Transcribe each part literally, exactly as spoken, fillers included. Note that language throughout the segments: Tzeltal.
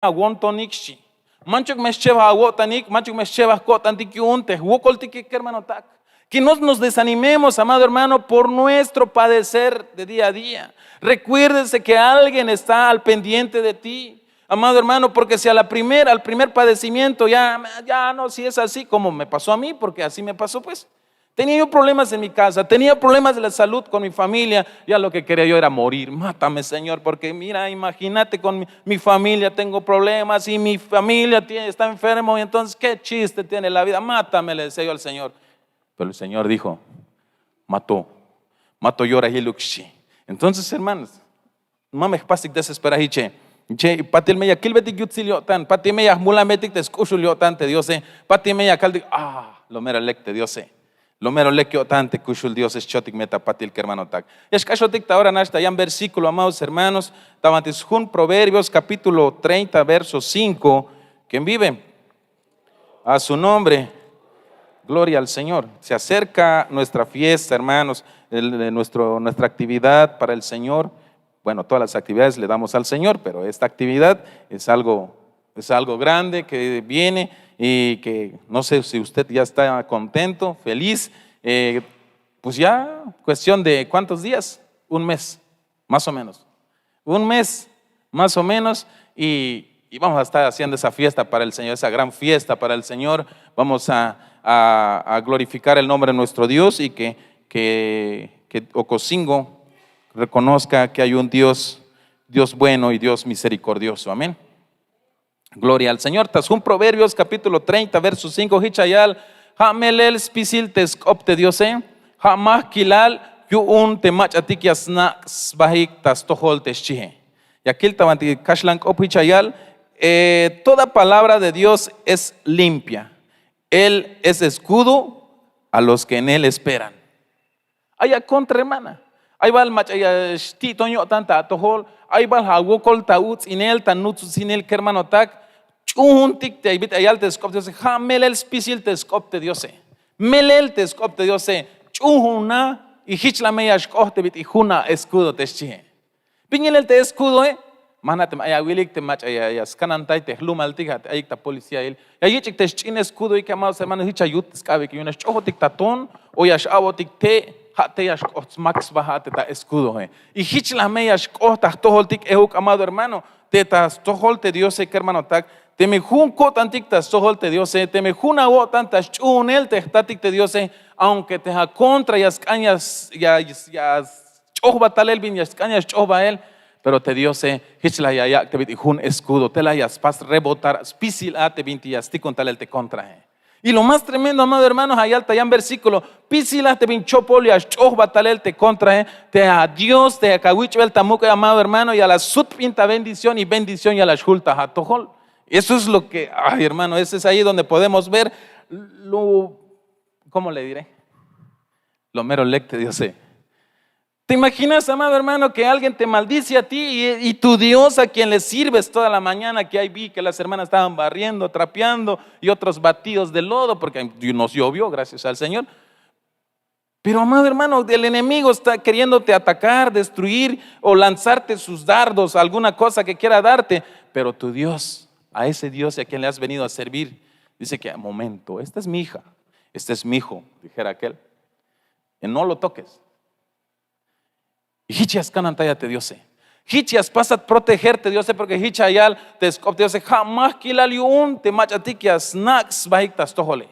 awontonik xchi. Manchuk me xchebaj awo'tanik, manchuk me xchebaj ko'tantik yu'un te jwokoltike kermanotak. Que no nos desanimemos, amado hermano, por nuestro padecer de día a día. Recuérdese que alguien está al pendiente de ti, amado hermano, porque si a la primer al primer padecimiento ya ya no si es así como me pasó a mí, porque así me pasó, pues. Tenía yo problemas en mi casa, tenía problemas de la salud con mi familia. Ya lo que quería yo era morir. Mátame, Señor, porque mira, imagínate con mi familia, tengo problemas y mi familia está enfermo, y entonces qué chiste tiene la vida. Mátame, le decía yo al Señor. Pero el Señor dijo: Mato, mato yora hiluk xchi. Entonces, hermanos, ma me jpastik desesperar hiche. Hiche patil me ya kilbetik yutsil yo'tan, patil me ya jmulametik te sk'uxul yo'tan te Diose, patil me ya kaltik: Ah, lo mero lek te Diose, lo mero lek yo'tan te kuxul Diose. Xchotik me ta patil kermanotak. Ya xk'axotik ta ora nax ta yan versículo, amados hermanos. Ta banti sjun Proverbios capítulo treinta, verso cinco. Quien vive a su nombre. Gloria al Señor. Se acerca nuestra fiesta, hermanos, el- nuestro, nuestra actividad para el Señor. Bueno, todas las actividades le damos al Señor, pero esta actividad es algo, es algo grande que viene y que no sé si usted ya está contento, feliz. Eh, pues ya cuestión de cuántos días, un mes, más o menos. Un mes, más o menos, y, y vamos a estar haciendo esa fiesta para el Señor, esa gran fiesta para el Señor. Vamos a, a- a glorificar el nombre de nuestro Dios y que, que, que Ocosingo reconozca que hay un Dios, Dios bueno y Dios misericordioso. Amén. Gloria al Señor. Ta sjun Proverbios capítulo treinta, verso cinco, hich la yal: Ja' melel spisil te sk'op te Diose, ja' majkilal yu'un te mach'atik ya snak' sbajik ta stojol te xchihe. Ya kil ta banti kaxlan k'op hich la yal: Eh, toda palabra de Dios es limpia. Él es escudo a los que en él esperan. Ay a contra, hermana. Ay bal mach'a ya xti'ton yo'tan ta atojol, ay bal awokol ta uts'inel, ta nutsutsinel kermanotak. Ch'uhuntik te bit'il ya yal te sk'op te Diose. Ja' melel spisil te sk'op te Diose. Melel te sk'op te Diose. Ch'uhuna. Y hich la me ya xk'oht te bit'il jun a escudo te xchihe. Bin yilel te escudoe. Ma jna' teme ay awilik te mach'a ya skanantay te jlumaltik, ja' te ayik ta policiail, ya yich'ik te sch'in escudoik, amados hermanos, hich ya yut sk'abik yu'un ya xch'ojotik ta ton o ya x'a'botik te'. Ja' te ya xk'oht smak sba ja' te ta escudoe. Y hich la me ya xk'oht ta jtojoltik ehuk, amado hermano, te ta stojol te Diose kermanotak. Teme jun ko'tantik ta stojol te Diose, teme jun awo'tan ta sch'uhunel te jtatik te Diose, aunque te akontra ya sk'an ya ya ya sch'ojba talel bin ya sk'an ya sch'ojbael, pero te Diose hich la ya yak' te bit'il jun escudo, te la ya spas rebotar spisil a te bintik ya stikun talel te kontrae. Y lo más tremendo, amado hermano, ja' yal ta yan versículo: spisil a te bin chopol ya sch'ojba talel te kontrae. Te a Dios te yak awich'bel ta muk'e, amado hermano, ya la sut bin ta bendición, y bendición ya la xjul ta atojol. Eso es lo que, ay hermano, eso es ahí donde podemos ver lo, ¿cómo le diré? Lo mero lek te Diose. ¿Te imaginas, amado hermano, que alguien te maldice a ti y, y tu Dios a quien le sirves toda la mañana, que ahí vi que las hermanas estaban barriendo, trapeando y otros batidos de lodo, porque nos llovió, gracias al Señor? Pero, amado hermano, el enemigo está queriéndote atacar, destruir o lanzarte sus dardos, alguna cosa que quiera darte, pero tu Dios, a ese Dios a quien le has venido a servir, dice que: Momento, esta es mi hija, este es mi hijo, dijera aquel, y no lo toques. Y hich ya skanantayat te Diose. Hich ya spasat proteger te Diose, porque hich la yal te sk'op te Diose: ja' majkilal yu'un te mach'atik ya snak' sbajik ta stojole.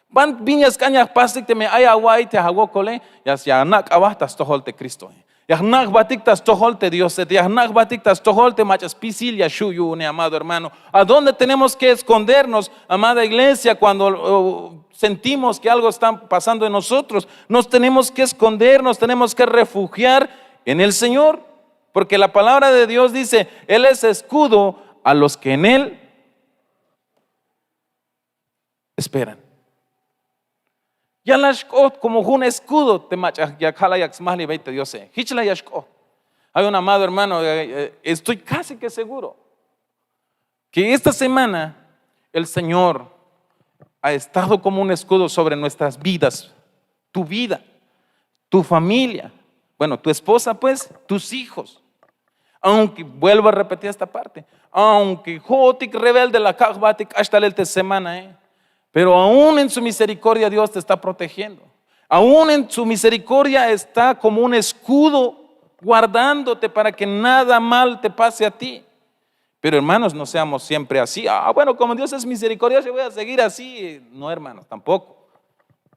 Ban bin ya sk'an ya jpastik teme ay awa'iy te awokole, ya ya anak' aba ta stojol te Cristoe. Ya jnak' jbatik ta stojol te Diose, ya jnak' jbatik ta stojol te mach'a spisil ya xju' yu'une, amado hermano. ¿A dónde tenemos que escondernos, amada iglesia, cuando uh, sentimos que algo está pasando en nosotros? Nos tenemos que esconder, nos tenemos que refugiar en el Señor, porque la palabra de Dios dice: Él es escudo a los que en él esperan. Ya la xk'oht como jun escudo te mach'a ya ja' la yak smajlibey te Diose. Hich la ya xk'oht. Hay un amado hermano, eh, eh, estoy casi que seguro que esta semana el Señor ha estado como un escudo sobre nuestras vidas, tu vida, tu familia, bueno, tu esposa, pues, tus hijos. Aunque vuelvo a repetir esta parte, aunque jo'otik rebelde la kak' jbatik k'ax talel te semanae, pero aún en su misericordia Dios te está protegiendo. Aún en su misericordia está como un escudo guardándote para que nada mal te pase a ti. Pero hermanos, no seamos siempre así. Ah, bueno, como Dios es misericordioso, voy a seguir así. No, hermanos, tampoco.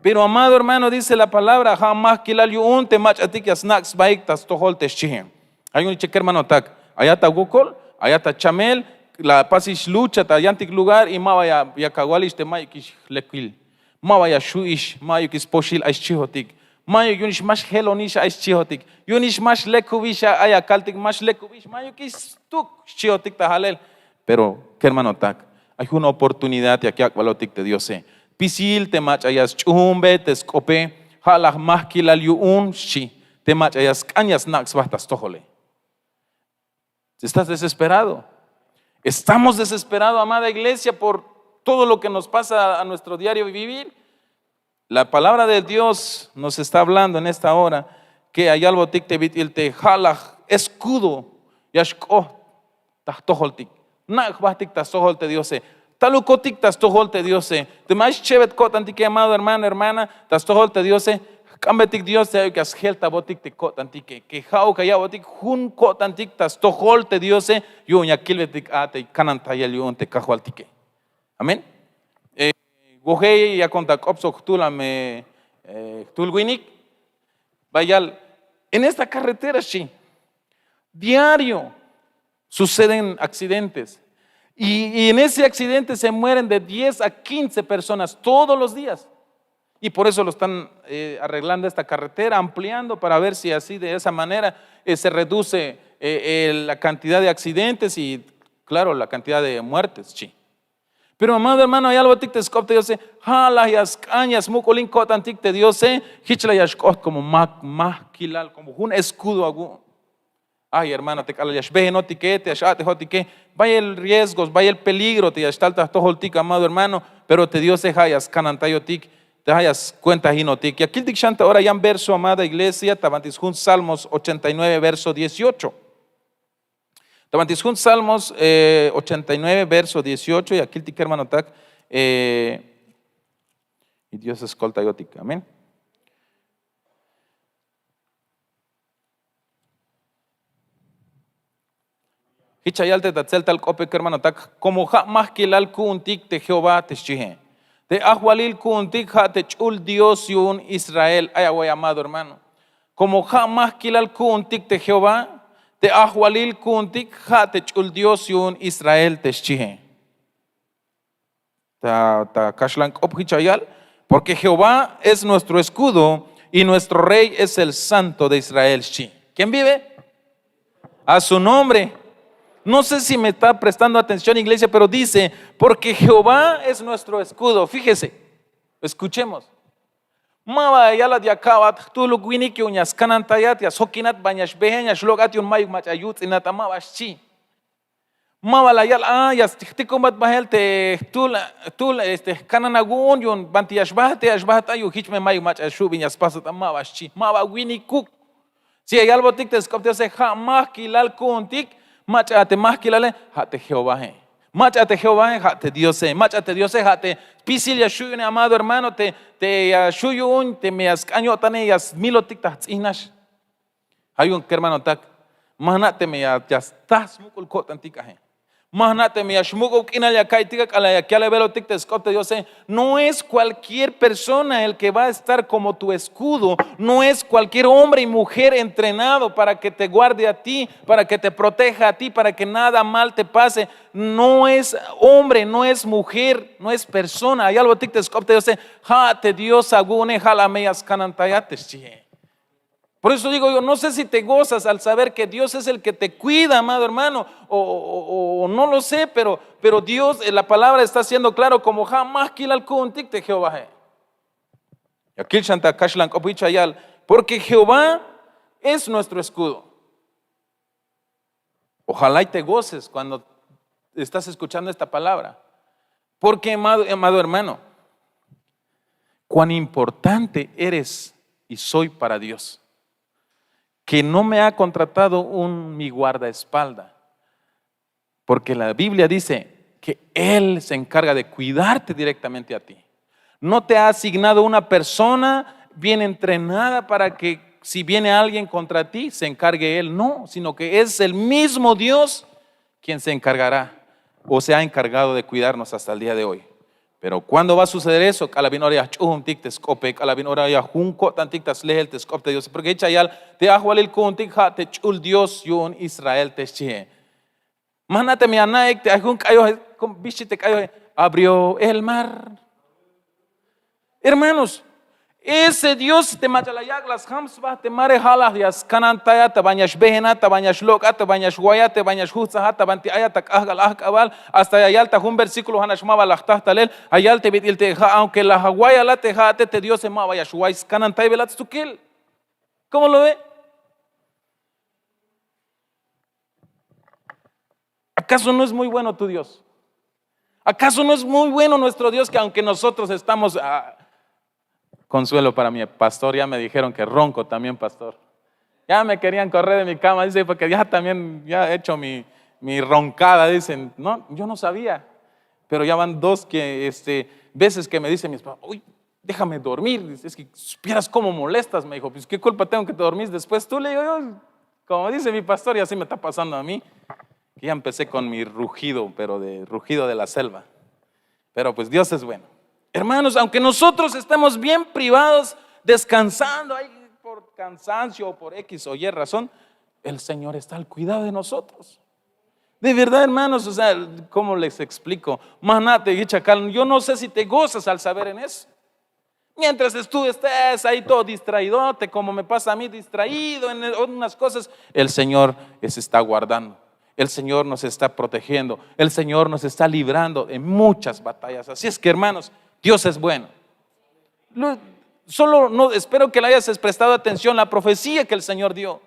Pero amado hermano, dice la palabra, ja' majkilal yu'un te mach'atik ya snak' sbaik ta stojol te xchihe. Ay jun ich'e kermanotak, ayat ta wokol, ayat ta chamel, la apasix lucha ta yantik lugar y ma ba ya, yak awalix te mayukix lekil. Ma ba ya xju'ix, mayukix spoxil ay xchihotik. Mayuk yu'unix ma xjelonix ay xchihotik. Yu'unix ma xlekubix ay akaltik, ma xlekubix, mayukix stuk xchihotik ta jalel. Pero kermanotak, ay jun oportunidad yak yak'balotik te Diose. Spisil te mach'a ya sch'uhunbe te sk'ope, ja' la majkilal yu'un xchi, te mach'a ya sk'an ya snak' sba ta stojole. Si estás desesperado, estamos desesperados, amada iglesia, por todo lo que nos pasa a nuestro diario vivir. La palabra de Dios nos está hablando en esta hora que ya yalbotik te bit'il te ja' la escudo ya xk'oht ta jtojoltik. Nak' jbahtik ta stojol te Diose. Talukotik ta stojol te Diose. Teme ay schebet ko'tantike, amado hermano, hermana, ta stojol te Diose, jk'ambetik Dios te ayuk ya sjeltabotik te ko'tantike. Que ja'uk ya ya'botik jun ko'tantik ta stojol te Diose, yu'un ya kilbetik a te kanantayel yu'un te Kajwaltike. Amén. Eh, wojey yakon ta k'op sok jtul a me, eh, jtul winik. Bayal, en esta carretera, sí, diario suceden accidentes. Y, y en ese accidente se mueren de diez a quince personas todos los días. Y por eso lo están, eh, arreglando esta carretera, ampliando para ver si así de esa manera, eh, se reduce, eh, eh, la cantidad de accidentes y, claro, la cantidad de muertes, sí. Pero amado hermano, ay algo tik te sk'op te Diose, ja' la ya sk'an ya smuk'ul in ko'tantik te Diose, jich la ya xk'oht como ma, majkilal, como jun escudo awu'un. Ay hermano, te k'alal ya xbehenotike, te ya x-a'tejotike, bayel riesgos, bayel peligro te ya xtal ta jtojoltik, amado hermano, pero te Diose ja' ya skanantayotik, te ja' ya skuentajinotik. Ya kiltik xan ta ora yan verso, amada iglesia, ta banti sjun Salmos ochenta y nueve, verso dieciocho. Ta banti sjun Salmos, eh, ochenta y nueve, verso dieciocho, ya kiltik kermanotak, eh, y Dios skoltayotik. Amén. Jich ya yal te ta tseltal k'ope kermanotak, como ja' majkilal ku'untik te Jehová te xchihe. Te ajwalil ku'untik ja' te ch'ul Dios yu'un Israel. Ay away, amado hermano. Como ja' majkilal ku'untik te Jehová, te ajwalil ku'untik ja' te ch'ul Dios yu'un Israel te xchihe. Ta, ta kaxlan k'op jich ya yal, porque Jehová es nuestro escudo y nuestro rey es el Santo de Israel xchi. ¿Quién vive? A su nombre. No sé si me está prestando atención, iglesia, pero dice, porque Jehová es nuestro escudo. Fíjese, escuchemos. Ma ba ya yalat ya ka'bat jtuhluk winik yu'un ya skanantayat, ya sjokinat, ban ya xbehen, ya xlok'at yu'un mayuk mach'a yuts'inat a, ma ba xchi. Ma ba la yal a, ya jtikunbat bahel te jtul, jtul, este, jkanan awu'un yu'un banti ya xbahte, ya xbaht a, yu'un jich me mayuk mach'a xju' bin ya spasat a, ma ba xchi, ma ba winikuk. Si ya yalbotik te sk'op te Diose, ja' majkilal ku'untik, mach'a te majkilale, ja' te Jehovae. Mach'a te Jehovae, ja' te Diose. Mach'a te Diose, ja' te spisil ya xju' yu'une, amado hermano, te, te ya xju' yu'un, teme ya sk'an yo'tane, ya smilotik ta jts'in nax. Ja' yu'un kermanotak, ma jna' teme ya, ya staj smuk'ul ko'tantik aje. Ma jna' teme ya xmuk'ub k'inal ya ka'iytik a, k'alal ya yalbelotik te sk'op te Diose. No es cualquier persona el que va a estar como tu escudo, no es cualquier hombre y mujer entrenado para que te guarde a ti, para que te proteja a ti, para que nada mal te pase. No es hombre, no es mujer, no es persona. Ya yalbotik te sk'op te Diose, ja' te Dios awu'une, ja' la me ya skanantayat te xchihe. Por eso digo yo, no sé si te gozas al saber que Dios es el que te cuida, amado hermano, o, o- o- o no lo sé, pero, pero Dios, eh, la palabra está siendo claro, como ja' majkilal ku'untik te Jehovae. Ya kil xan ta kaxlan k'op jich ya yal, porque Jehová es nuestro escudo. Ojalá y te goces cuando estás escuchando esta palabra. Porque, amado, amado hermano, cuán importante eres y soy para Dios. que no me ha contratado un mi guardaespalda, porque la Biblia dice que Él se encarga de cuidarte directamente a ti. No te ha asignado una persona bien entrenada para que si viene alguien contra ti, se encargue Él. No, sino que es el mismo Dios quien se encargará o se ha encargado de cuidarnos hasta el día de hoy. Pero ¿cuándo va a suceder eso? K'alal bin ora ya jch'uhuntik te sk'ope, k'alal bin ora ya jun ko'tantik ta slehel te sk'op te Diose. Porque jich ya yal te ajwalil ku'untik ja' te ch'ul Dios yu'un Israel, te xchihe. Ma jna' teme ya ana'ik te ay jun k'ayoje, ¿cómo? Bix xchi te k'ayoje: abrió el mar. Hermanos, ese Dios te mach'a la yak' la sjam sba te mare, ja' la ya skanantay a ta ban ya xbehenat, ta ban ya xlok' a, ta ban ya xway a, ta ban ya xjujtsaj a, ta banti ay a ta k'ajk'al ajk'abal. Hasta ya yal ta jun versículo, ja' nax ma ba la jta talel, ya yal te bit'il te ja': aunque la away ala te ja'ate, te Diose ma ba ya xway, skanantaybelat stukel. ¿Cómo lo ve? ¿Acaso no es muy bueno tu Dios? ¿Acaso no es muy bueno nuestro Dios, que aunque nosotros estamos, ah, consuelo para mi pastor, ya me dijeron que ronco también, pastor. Ya me querían correr de mi cama, dice, porque ya también ya he hecho mi, mi roncada, dicen. No, yo no sabía. Pero ya van dos que, este, veces que me dice mi esposa: uy, déjame dormir. Dice: es que supieras cómo molestas, me dijo. Pues, ¿qué culpa tengo que te dormís después tú? Le digo yo, como dice mi pastor, y así me está pasando a mí, que ya empecé con mi rugido, pero de rugido de la selva. Pero pues Dios es bueno. Hermanos, aunque nosotros estemos bien privados, descansando ahí por cansancio o por X o Y razón, el Señor está al cuidado de nosotros. De verdad, hermanos, o sea, ¿cómo les explico? Ma jna' te jich ya kal, yo no sé si te gozas al saber en eso. Mientras tú estés ahí todo distraídote, como me pasa a mí, distraído en unas cosas, el Señor se está guardando. El Señor nos está protegiendo. El Señor nos está librando de muchas batallas. Así es que, hermanos, Dios es bueno. Lo- solo no, espero que le hayas prestado atención a la profecía que el Señor dio.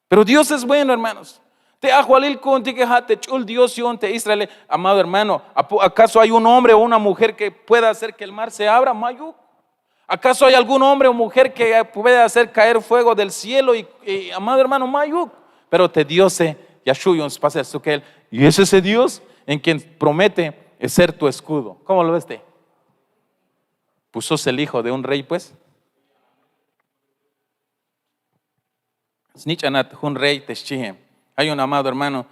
Pero Dios es bueno, hermanos. Te ajwalil ku'untike ja' te ch'ul Dios yu'un te Israele. Amado hermano, ¿apo-, acaso hay un hombre o una mujer que pueda hacer que el mar se abra? Mayuk. ¿Acaso hay algún hombre o mujer que pueda hacer caer fuego del cielo? Y, y, amado hermano, mayuk. Pero te Diose ya xju' yu'un spasel stukel. Y es ese Dios en quien promete ser tu escudo. ¿Cómo lo ves, te? Pues sos el hijo de un rey, pues. Snich'anat jun rey te xchihe. Hay un amado hermano.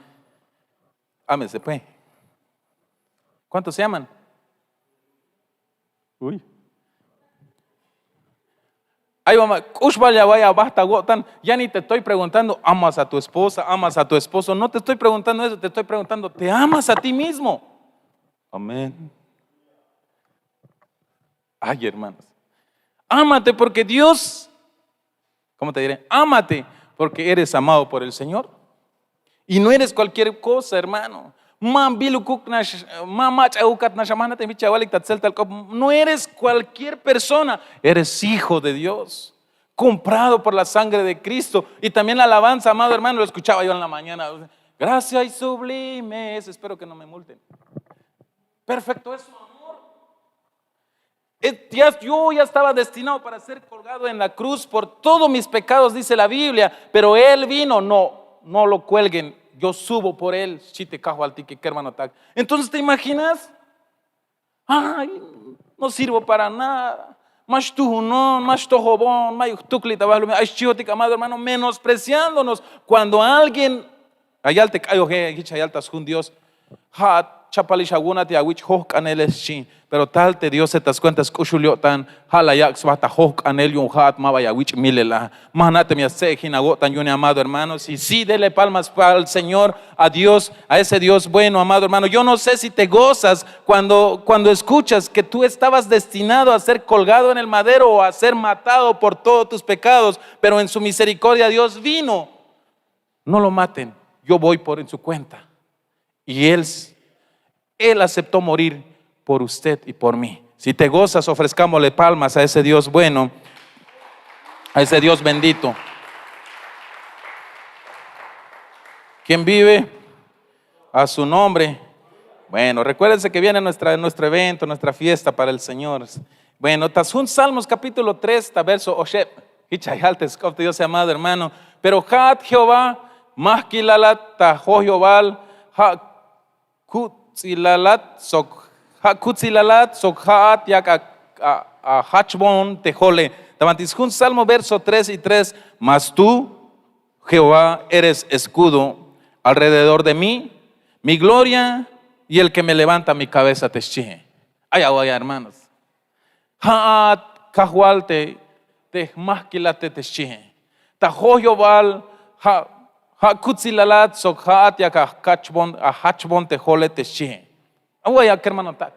Ámese, pues. ¿Cuántos se aman? Uy. Ay, mamá, k'ux bal ya away a bajt awo'tan. Ya ni te estoy preguntando, ¿amas a tu esposa? ¿Amas a tu esposo? No te estoy preguntando eso, te estoy preguntando, ¿te amas a ti mismo? Amén. Ay, hermanos. Ámate porque Dios, ¿cómo te diré? Ámate porque eres amado por el Señor. Y no eres cualquier cosa, hermano. Ma bilukuk nax, ma mach'akukat nax, ma jna' te jich ya awalik ta tseltal k'op. No eres cualquier persona. Eres hijo de Dios. Comprado por la sangre de Cristo. Y también la alabanza, amado hermano, lo escuchaba yo en la mañana. Gracias y sublimes. Espero que no me multen. Perfecto es su amor. Eh, ya, yo ya estaba destinado para ser colgado en la cruz por todos mis pecados, dice la Biblia, pero Él vino, no, no lo cuelguen, yo subo por Él, xchi te Kajwaltike, kermanotak. Entonces, ¿te imaginas? Ay, no sirvo para nada. Ma xtuhunon, ma xtojobon, mayuk jtukli ta bahlumil. Ay xchihotik, amado hermano, menospreciándonos. Cuando alguien, ya yal te k'ayoje, jich ya yal ta sjun Dios, ja'at chapalix awu'un, ya awich' jojk'anele, xchi. Pero tal te Diose ta scuenta sk'uxul yo'tan, ja' la yak' sba ta jojk'anel yu'un ja'at ma ba ya awich' milel a. Ma jna' teme ya stse'ejin awo'tan yu'une, amado hermano. Si sí, dele palmas al Señor, a Dios, a ese Dios bueno, amado hermano. Yo no sé si te gozas cuando, cuando escuchas que tú estabas destinado a ser colgado en el madero o a ser matado por todos tus pecados, pero en su misericordia Dios vino. No lo maten, yo voy por en su cuenta. Y él, él aceptó morir por usted y por mí. Si te gozas, ofrezcámosle palmas a ese Dios bueno, a ese Dios bendito. ¿Quién vive? A su nombre. Bueno, recuérdense que viene nuestra, nuestro evento, nuestra fiesta para el Señor. Bueno, ta sjun Salmos capítulo tres, ta verso oxeb. Jich ya yal te sk'op te Diose, amado hermano. Pero ja'at Jehová, majkilalat ta joyobal, ja' kutsilalat sok ja' kutsilalat sok ja'at yak a, a, a jachbon te jole. Ta banti sjun Salmo verso tres y tres: mas tú, Jehová, eres escudo alrededor de mí, mi gloria y el que me levanta mi cabeza, te xchihe. Ay awaya, hermanos. Ja'at Kajwal te, te jmajkilate, te xchihe. Ta joyobal ja', ja' kutsilalat sok ja'at yak a jachbon, a jachbon te jole, te xchihe. Awaya, kermanotak.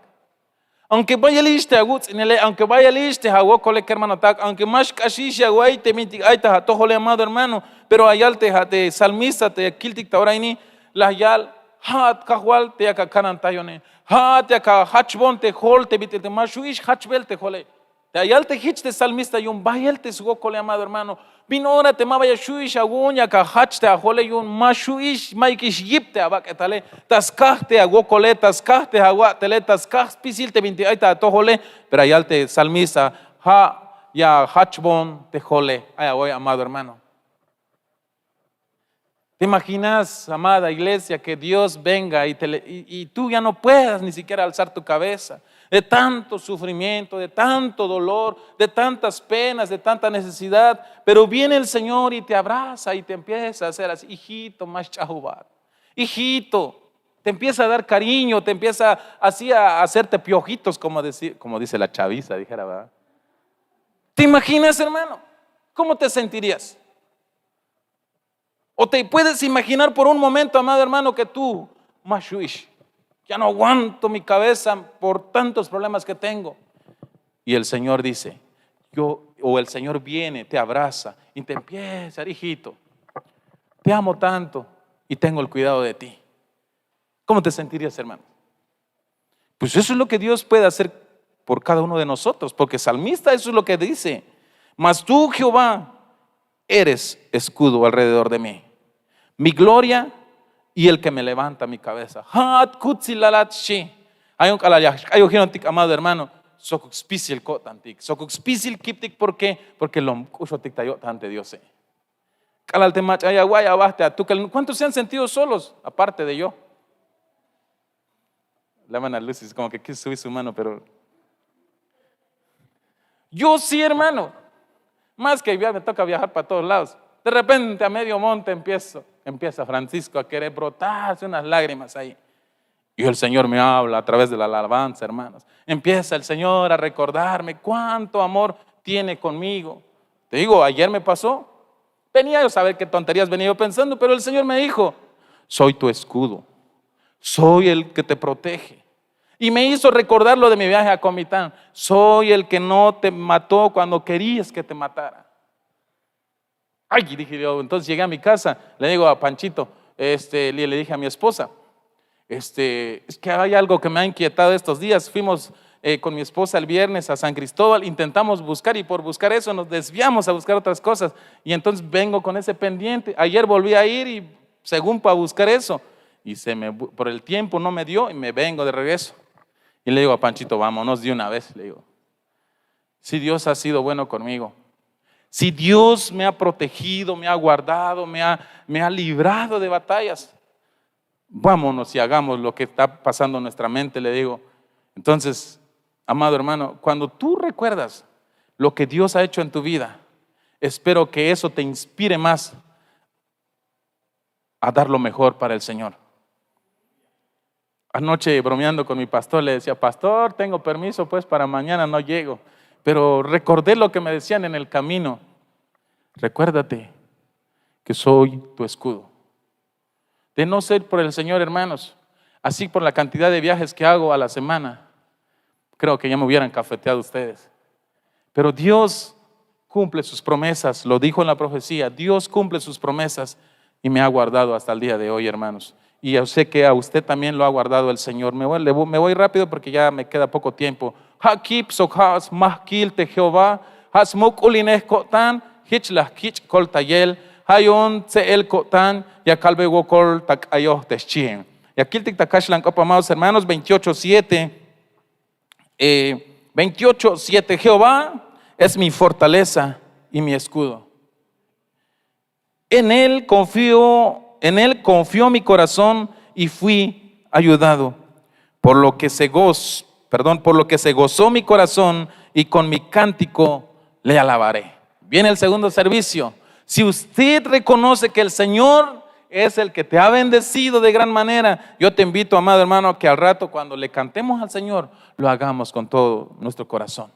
Aunque bayelix te awuts'inele, aunque bayelix te awokole, kermanotak, aunque ma xk'axix ya awa'iy te bintik ay ta atojole, amado hermano, pero ya yal te, ja' te salmista te ya kiltik ta ora ini, la yal: ja'at Kajwal te yak akanantayone, ja'at yak ajachbon te jol te bit'il te ma xju'ix jachbel te jole. Te ya yal te jich te salmista yu'un bayel te swokole, amado hermano. Bin ora te ma ba ya xju'ix awu'un yak ajach te ajole, yu'un ma xju'ix, mayukix yip te abak'etale, ta skaj te awokole, ta skaj te awa'tele, ta skaj spisil te bintik ay ta atojole. Pero ya yal te salmista: ja' ya ajachbon te jole. Ay awa'iy, amado hermano. ¿Te imaginas, amada iglesia, que Dios venga y, te le- y- y tú ya no puedas ni siquiera alzar tu cabeza, de tanto sufrimiento, de tanto dolor, de tantas penas, de tanta necesidad? Pero viene el Señor y te abraza y te empieza a hacer así: hijito, ma xch'ajobat. Hijito, te empieza a dar cariño, te empieza así a hacerte piojitos, como, decir, como dice la chaviza, dijera, ¿verdad? ¿Te imaginas, hermano? ¿Cómo te sentirías? ¿O te puedes imaginar por un momento, amado hermano, que tú: ma xju'ix, ya no aguanto mi cabeza por tantos problemas que tengo? Y el Señor dice, yo, o el Señor viene, te abraza y te empieza: hijito, te amo tanto y tengo el cuidado de ti. ¿Cómo te sentirías, hermano? Pues eso es lo que Dios puede hacer por cada uno de nosotros, porque el salmista eso es lo que dice: mas tú, Jehová, eres escudo alrededor de mí, mi gloria y el que me levanta mi cabeza. Ja'at kutsilalat, xchi. Ay jun k'alal ya xk'ayojinotik, amado hermano, sokuk spisil ko'tantik, sokuk spisil kiptik. ¿Por qué? Porque lom k'uxotik ta yo'tan te Diose. K'alal te mach'a ya awa'iy aba te atukel, ¿cuántos se han sentido solos aparte de yo? La hermana Lucy como que quiso subir su mano, pero yo sí, hermano. Más que via- me toca viajar para todos lados. De repente a medio monte empiezo, empieza Francisco a querer brotarse unas lágrimas ahí. Y el Señor me habla a través de la alabanza, hermanos. Empieza el Señor a recordarme cuánto amor tiene conmigo. Te digo, ayer me pasó. Venía yo a saber qué tonterías venía yo pensando, pero el Señor me dijo: soy tu escudo, soy el que te protege. Y me hizo recordar lo de mi viaje a Comitán: soy el que no te mató cuando querías que te matara. Ay, dije yo, entonces llegué a mi casa, le digo a Panchito, este, le, le dije a mi esposa, este, es que hay algo que me ha inquietado estos días. Fuimos eh, con mi esposa el viernes a San Cristóbal, intentamos buscar y por buscar eso nos desviamos a buscar otras cosas. Y entonces vengo con ese pendiente. Ayer volví a ir y según para buscar eso, y se me, por el tiempo no me dio y me vengo de regreso. Y le digo a Panchito: vámonos de una vez, le digo. Si Dios ha sido bueno conmigo, si Dios me ha protegido, me ha guardado, me ha, me ha librado de batallas, vámonos y hagamos lo que está pasando en nuestra mente, le digo. Entonces, amado hermano, cuando tú recuerdas lo que Dios ha hecho en tu vida, espero que eso te inspire más a dar lo mejor para el Señor. Anoche, bromeando con mi pastor, le decía: pastor, tengo permiso, pues para mañana no llego. Pero recordé lo que me decían en el camino: recuérdate que soy tu escudo. De no ser por el Señor, hermanos, así por la cantidad de viajes que hago a la semana, creo que ya me hubieran cafeteado ustedes. Pero Dios cumple sus promesas, lo dijo en la profecía, Dios cumple sus promesas y me ha guardado hasta el día de hoy, hermanos. Y yo sé que a usted también lo ha guardado el Señor. Me voy, le voy- me voy rápido porque ya me queda poco tiempo. Ja' kip sok ja' smajkil te Jehová, ja' smuk'ulinej ko'tan, jich la jkich' koltayel, ja' yu'un tse'el ko'tan ya kalbe wokol ta k'ayoj, te xchi. Ya kiltik ta kaxlan k'op, amados hermanos, veintiocho siete. Eh, veintiocho siete: Jehová es mi fortaleza y mi escudo. En él confío, en él confió mi corazón y fui ayudado. Por lo que se goz, perdón, por lo que se gozó mi corazón y con mi cántico le alabaré. Viene el segundo servicio. Si usted reconoce que el Señor es el que te ha bendecido de gran manera, yo te invito, amado hermano, que al rato cuando le cantemos al Señor, lo hagamos con todo nuestro corazón.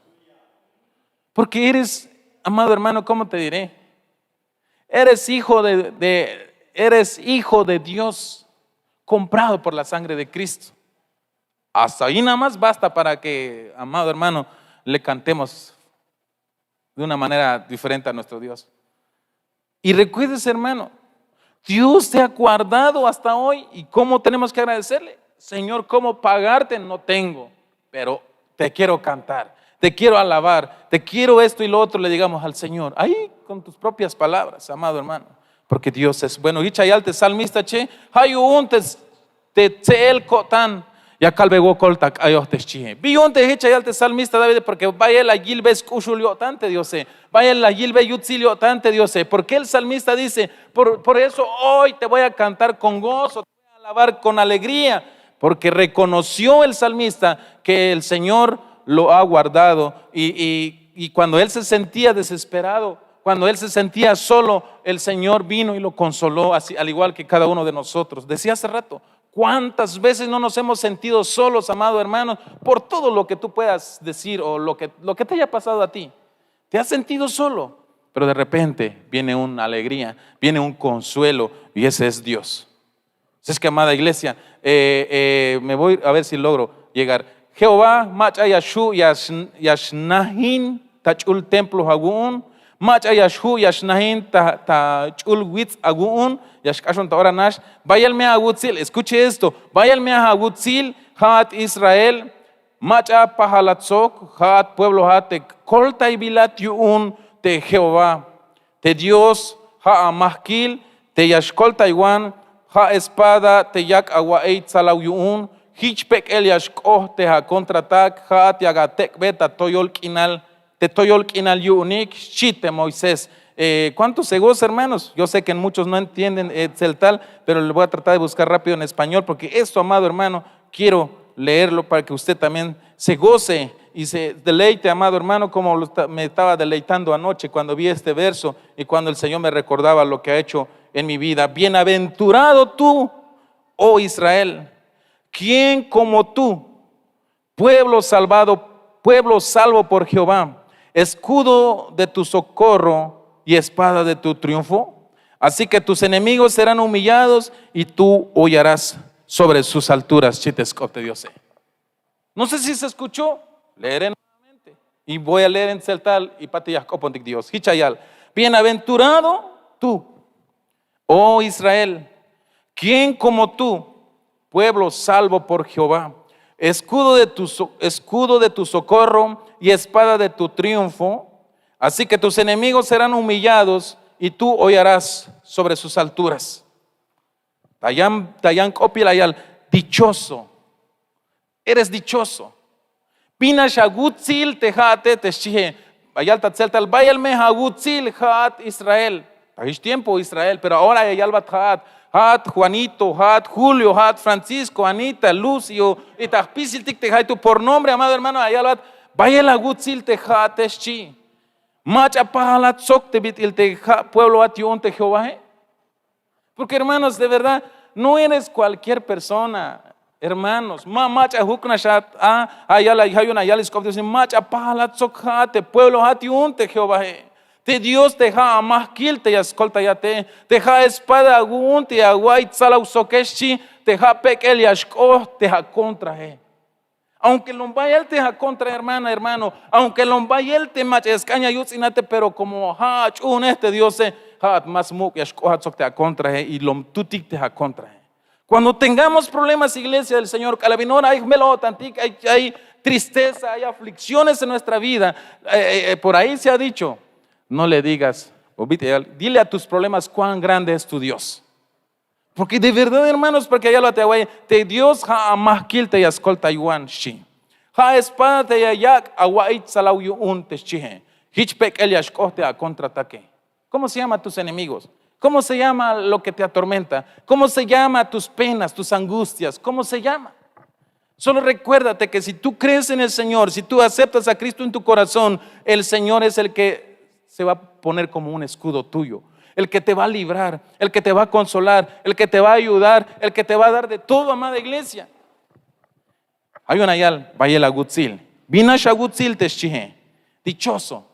Porque eres, amado hermano, ¿cómo te diré? Eres hijo de, de- eres hijo de Dios, comprado por la sangre de Cristo. Hasta ahí nada más basta para que, amado hermano, le cantemos de una manera diferente a nuestro Dios. Y recuérdese, hermano, Dios te ha guardado hasta hoy. ¿Y cómo tenemos que agradecerle? Señor, ¿cómo pagarte? No tengo, pero te quiero cantar, te quiero alabar, te quiero esto y lo otro, le digamos al Señor. Ahí con tus propias palabras, amado hermano, porque Dios es bueno. Hich ya yal te salmista che, ja' yu'un te te tse'el ko'tan ya kalbe wokol ta k'ayoj te xchie. Bi yu'un te hich ya yal te salmista David, porque bayel la yilbe sk'uxul yo'tan te Diose, bayel la yilbe yutsil yo'tan te Diose. Porque el salmista dice: por, por eso hoy te voy a cantar con gozo, te voy a alabar con alegría, porque reconoció el salmista que el Señor lo ha guardado. Y, y- y cuando él se sentía desesperado, cuando él se sentía solo, el Señor vino y lo consoló, así, al igual que cada uno de nosotros. Decía hace rato, ¿cuántas veces no nos hemos sentido solos, amado hermano, por todo lo que tú puedas decir o lo que, lo que te haya pasado a ti? Te has sentido solo, pero de repente viene una alegría, viene un consuelo, y ese es Dios. Así es que, amada iglesia, eh, eh, me voy a ver si logro llegar. Jehová, mach'a ya xju' ya xnajin ta ch'ul templo awu'un, mach'a ya xju' ya xnajin ta ch'ul witz awu'un, ya xk'axon ta ora nax. Bayel me awutsil, escuche esto, bayel me awutsil, ja'at Israel, mach'a pajalat sok, ja'at puebloat te koltaybilat yu'un te Jehová te Dios, ja' amajkil te ya xkoltaywan, ja' espada te yak awa'iy tsalaw yu'un. Jich pek'el ya xk'oht te akontratak, ja'at yak atek'be ta toyol k'inal, te toyol k'inal yu'unik, xchi te Moisés. Eh, ¿cuántos se goza, hermanos? Yo sé que muchos no entienden, eh, tzeltal, pero le voy a tratar de buscar rápido en español, porque esto, amado hermano, quiero leerlo para que usted también se goce y se deleite, amado hermano, como lo esta- me estaba deleitando anoche cuando vi este verso y cuando el Señor me recordaba lo que ha hecho en mi vida. Bienaventurado tú, oh Israel, ¿quién como tú, pueblo salvado, pueblo salvo por Jehová, escudo de tu socorro y espada de tu triunfo? Así que tus enemigos serán humillados y tú hollarás sobre sus alturas. Xchi te sk'op te Diose. No sé si se escuchó, leeré nuevamente. Y voy a leer en tzeltal y pati ya jk'opontik Dios. Hich ya yal: Bienaventurado tú, oh Israel, ¿quién como tú, pueblo salvo por Jehová, escudo de tu so- escudo de tu socorro y espada de tu triunfo? Así que tus enemigos serán humillados y tú hollarás sobre sus alturas. Ta yan, ta yan k'opil ya yal: dichoso. Eres dichoso. Bin nax awutsil te ja'ate, te xchie. Ya yal ta tzeltal: bayel me awutsil, ja'at Israel. Ta jich tiempo Israel, pero ahora ya yalbat ja'at. Ja'at Juanito, ja'at Julio, ja'at Francisco, Anita, Lucio, y ta jpisiltik te jaytu' por nombre, amado hermano, ya yalbat: bayel awutsil te ja'ate, xchi. Mach'a pajalat sok te bit'il te ja' puebloat yu'un te Jehovae. Porque, hermanos, de verdad, no eres cualquier persona, hermanos. Ma mach'a juknaxat a, ya yal, ja' yu'un ya yal sk'op Dios, mach'a pajalat sok ja'at te puebloat yu'un te Jehovae. Te Dios te ja' amajkil te ya skoltayate, te ja' espada awu'un te ya awa'iy tsalaw soke, xchi, te ja' pek'el ya xk'oht te akontrae. Aunque lom bayel te akontra, hermana, hermano, aunque lom bayel te mach'a ya sk'an ya yuts'inate, pero como ja' ach'uunej te Diose, ja'at más muk' ya xk'ohat sok te akontrae y lom tutik te akontrae. Cuando tengamos problemas, iglesia del Señor, k'alal bin ora ay jmel-o'tantik, ay, ay tristeza, hay aflicciones en nuestra vida, eh, eh, eh, por ahí se ha dicho: no le digas, o bit'il ya yal, dile a tus problemas cuán grande es tu Dios. Porque de verdad, hermanos, porque ya yalbat te awa'iy, te Dios ja' amajkil te ya skoltaywan, xchi. Ja' espada te ya yak' awa'iy tsalaw yu'un, te xchie. Jich pek'el ya xk'oht te akontrataque. ¿Cómo se llama tus enemigos? ¿Cómo se llama lo que te atormenta? ¿Cómo se llama tus penas, tus angustias? ¿Cómo se llama? Solo recuérdate que si tú crees en el Señor, si tú aceptas a Cristo en tu corazón, el Señor es el que se va a poner como un escudo tuyo, el que te va a librar, el que te va a consolar, el que te va a ayudar, el que te va a dar de todo, amada iglesia. Ay un ayal, bayel awutsil. Bin nax awutsil te xchihe. Dichoso.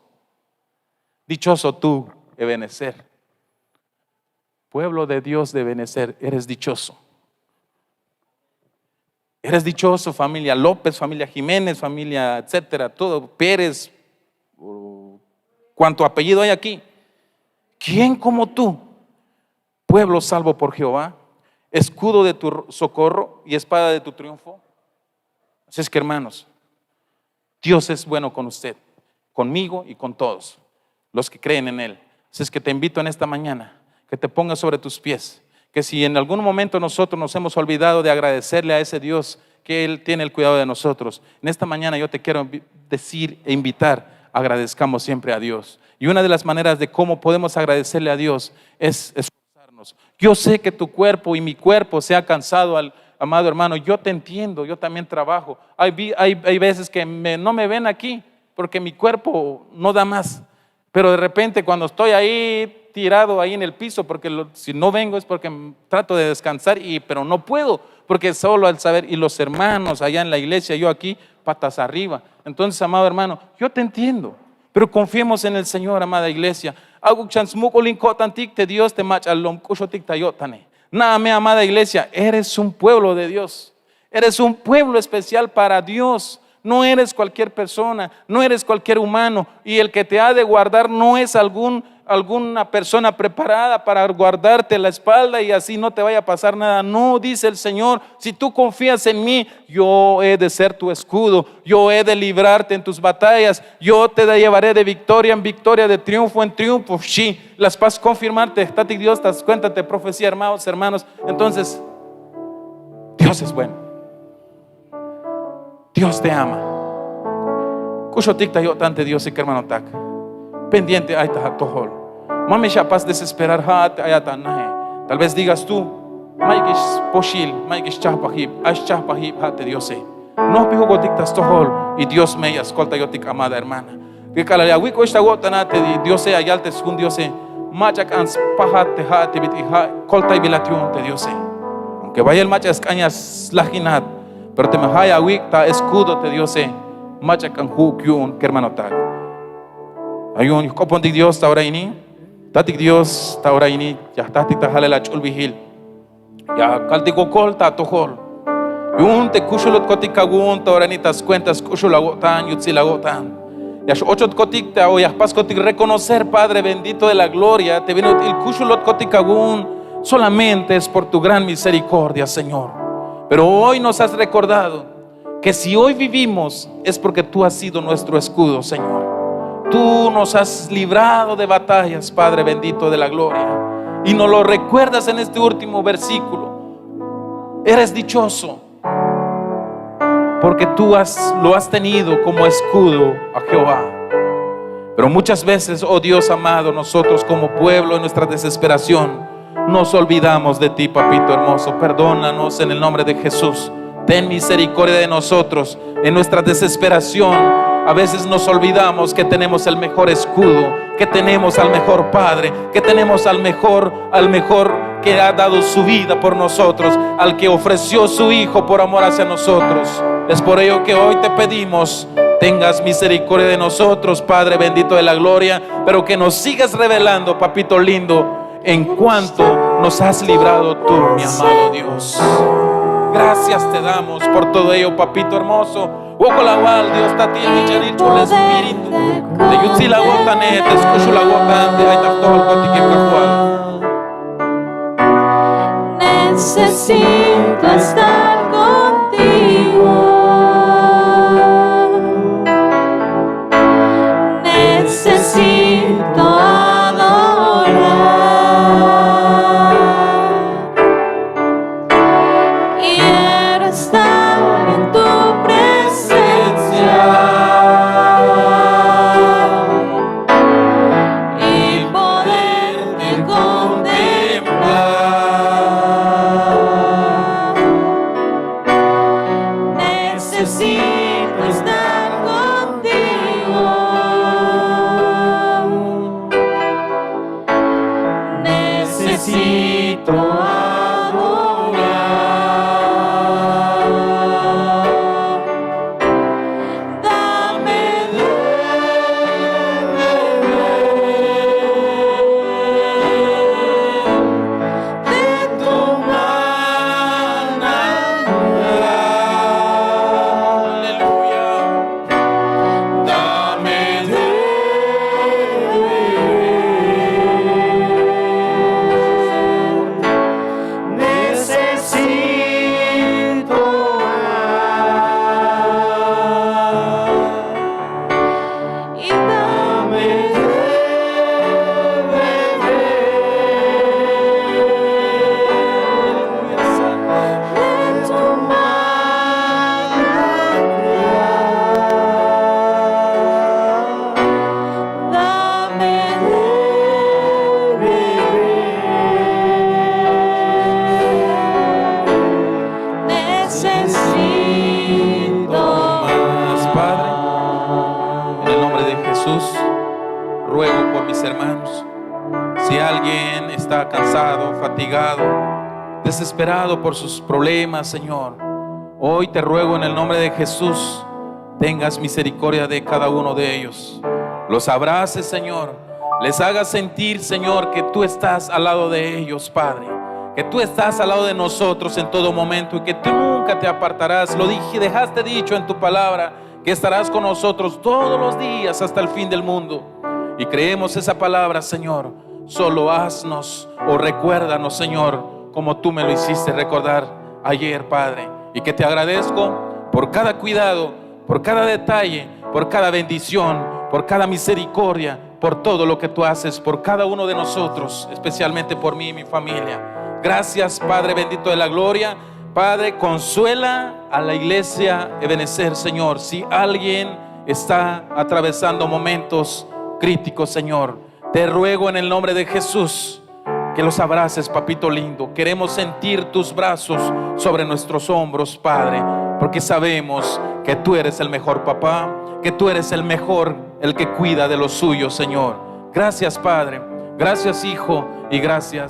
Dichoso tú, Ebenezer. Pueblo de Dios de Ebenezer, eres dichoso. Eres dichoso, familia López, familia Jiménez, familia, etcétera, todo, Pérez, o cuanto apellido hay aquí. ¿Quién como tú? Pueblo salvo por Jehová, escudo de tu socorro y espada de tu triunfo. Así es que, hermanos, Dios es bueno con usted, conmigo y con todos los que creen en Él. Así es que te invito en esta mañana que te pongas sobre tus pies, que si en algún momento nosotros nos hemos olvidado de agradecerle a ese Dios que Él tiene el cuidado de nosotros, en esta mañana yo te quiero invi-, decir e invitar, agradezcamos siempre a Dios. Y una de las maneras de cómo podemos agradecerle a Dios es esforzarnos. Yo sé que tu cuerpo y mi cuerpo se ha cansado, al, amado hermano, yo te entiendo, yo también trabajo. Hay, vi- hay, hay veces que me- no me ven aquí porque mi cuerpo no da más. Pero de repente cuando estoy ahí tirado ahí en el piso, porque lo- si no vengo es porque m- trato de descansar, y, pero no puedo, porque solo al saber, y los hermanos allá en la iglesia, yo aquí, patas arriba. Entonces, amado hermano, yo te entiendo, pero confiemos en el Señor, amada iglesia. Ak'uk xan smuk'ulin ko'tantik te Dios te mach'a lom k'uxotik ta yo'tane. Na'a me, amada iglesia, eres un pueblo de Dios. Eres un pueblo especial para Dios. No eres cualquier persona, no eres cualquier humano. Y el que te ha de guardar no es algún, alguna persona preparada para guardarte la espalda y así no te vaya a pasar nada. No, dice el Señor, si tú confías en mí, yo he de ser tu escudo, yo he de librarte en tus batallas, yo te llevaré de victoria en victoria, de triunfo en triunfo. Sí, las pas confirmarte, jtatik Dios, tas cuenta te profecía, hermanos, hermanos. Entonces, Dios es bueno. Dios te ama. K'uxotik ta yo'tan te Diose, kermanotak. Pendiente ay ta atojol. Ma me xapas desesperar, ja'at te ayat anaje. Tal vez digas tú, mayukix poxil, mayukix chajpajib, ay xchajpajib, ja' te Diose. Nojpijukotik ta stojol, y Dios me ya skoltayotik, amada hermana. Te k'alal ya awik'ox ta awo'tan a te Diose, ya yal te sjun Diose, mach'a k'an spajat te ja' te bit'il ja' koltaybilat yu'un te Diose. Aunque bayel mach'a sk'an ya slajinat, pero teme ja' ya awik' ta escudo te Diose, mach'a k'an ju'uk yu'un, kermanotak. Ay yu'un ya jk'opontik Dios ta ora ini. Tatik Dios, ta ora ini ya jtatik ta jalel ach'ulbijil. Ya kaltik wokol ta atojol. Yu'un te kuxulotkotik awu'un ta ora ini ta skuenta sk'uxul awo'tan, yutsil awo'tan. Ya x-ochotkotik ta, o ya jpaskotik reconocer, Padre bendito de la gloria, te bin ut'il kuxulotkotik awu'un, solamente es por tu gran misericordia, Señor. Pero hoy nos has recordado que si hoy vivimos es porque tú has sido nuestro escudo, Señor. Tú nos has librado de batallas, Padre bendito de la gloria. Y nos lo recuerdas en este último versículo. Eres dichoso porque tú has, lo has tenido como escudo a Jehová. Pero muchas veces, oh Dios amado, nosotros como pueblo en nuestra desesperación nos olvidamos de ti, papito hermoso. Perdónanos en el nombre de Jesús. Ten misericordia de nosotros. En nuestra desesperación, a veces nos olvidamos que tenemos el mejor escudo, que tenemos al mejor Padre, que tenemos al mejor, al mejor que ha dado su vida por nosotros, al que ofreció su Hijo por amor hacia nosotros. Es por ello que hoy te pedimos, tengas misericordia de nosotros, Padre bendito de la gloria, pero que nos sigas revelando, papito lindo, en cuanto nos has librado tú, mi amado Dios. Gracias te damos por todo ello, papito hermoso. Wokol awal, Dios, tatil, mich'anil, ch'ul Espíritu. Te yutsil awo'tane, te sk'uxul awo'tan, te ay ta jtojolkotik, Kajwal. Necesito estar contigo. Necesito adorar. Quiero estar en tu presencia. Necesito estar contigo. Necesito adorar. Dame de beber de tu manantial. Aleluya. Dame de beber. Necesito agua. Y dame de beber de tu manantial. Dame de beber. Necesito más. Padre, en el nombre de Jesús, ruego por mis hermanos. Si alguien está cansado, fatigado, desesperado por sus problemas, Señor, hoy te ruego en el nombre de Jesús, tengas misericordia de cada uno de ellos. Los abraces, Señor. Les hagas sentir, Señor, que tú estás al lado de ellos, Padre. Que tú estás al lado de nosotros en todo momento y que tú nunca te apartarás. Lo dije, dejaste dicho en tu palabra que estarás con nosotros todos los días hasta el fin del mundo. Y creemos esa palabra, Señor. Solo haznos o recuérdanos, Señor, como tú me lo hiciste recordar ayer, Padre. Y que te agradezco por cada cuidado, por cada detalle, por cada bendición, por cada misericordia, por todo lo que tú haces por cada uno de nosotros, especialmente por mí y mi familia. Gracias, Padre bendito de la gloria. Padre, consuela a la iglesia Ebenezer, Señor. Si alguien está atravesando momentos críticos, Señor, te ruego en el nombre de Jesús que los abraces, papito lindo. Queremos sentir tus brazos sobre nuestros hombros, Padre, porque sabemos que tú eres el mejor papá, que tú eres el mejor, el que cuida de los suyos, Señor. Gracias, Padre. Gracias, Hijo. Y gracias.